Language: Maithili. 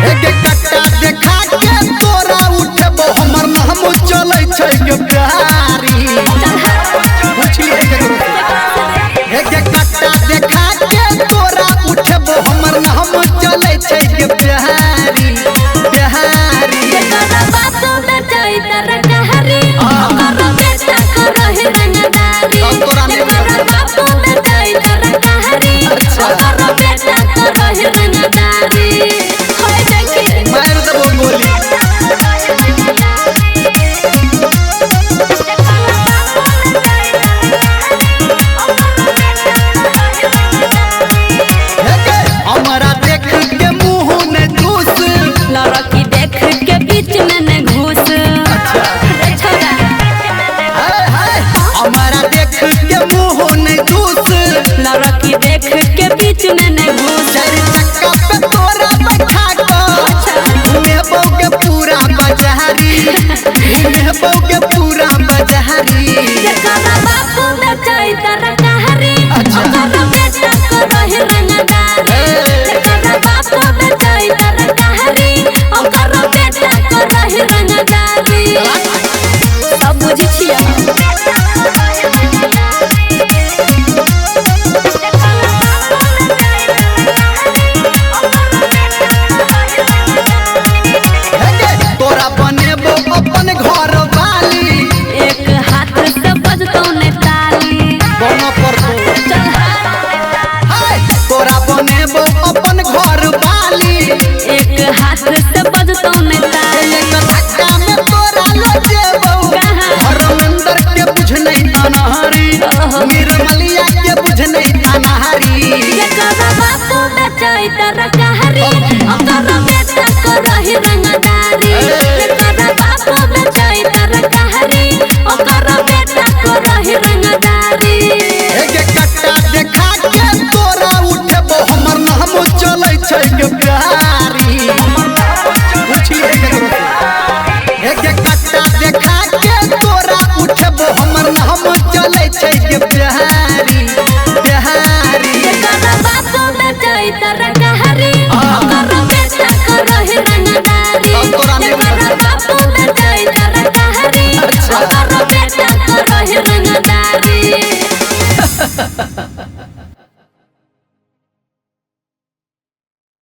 एक कट्टा देखा के तोरा उठबो हमर नाम चलै छै गे प्यारी। पूछली एक कट्टा देखा के तोरा उठबो हमर नाम चलै छै गे प्यारी प्यारी। जेकरा बाप बेचै तरकारी ओकर बेटा करहि रंगदारी। जेकरा बाप बेचै तरकारी ओकर बेटा करहि रंगदारी। होय देखी मार देबो गोली। हमरा देख के मुँह ने चूस लड़की देख के बीच में ने घुस। अच्छा हमरा देख के मुँह ने चूस लड़की देख के बीच में ने घुस। चार चक्का पे तोरा बैठा के घुमेबो के पूरा बाजारी घुमेबो के पूरा बाजारी। जेकरा बाप बेचै तरकारी ओकर बेटा करहि रंगदारी। जेकरा बाप बेचै तरकारी ओकर बेटा करहि रंगदारी। सब बुझै छियै। तोरा बनेबो अपन घर वाली एक हाथ से बजतौ ने ताली बन पड़तौ। चल तोरा बनेबो अपन घर वाली एक हाथ से बजतौ ने ताली। एक धक्का में तोरा लो जेबौ धर्मेंद्र के बुझ नहीं अनहारी निर्मलिया के बुझ नहीं अनहारी। जेकरा बाप बेचै तरकारी ओकर बेटा करहि रंगदारी। जेकरा बाप बेचै तरकारी ओकर बेटा करहि रंगदारी। एक कट्टा देखा के तोरा उठबो हमर नाम चलै छै गे प्यारी। पूछली एक कट्टा देखा के तोरा उठबो हमर नाम चलै छै गे प्यारी प्यारी। जेकरा बाप बेचै तरकारी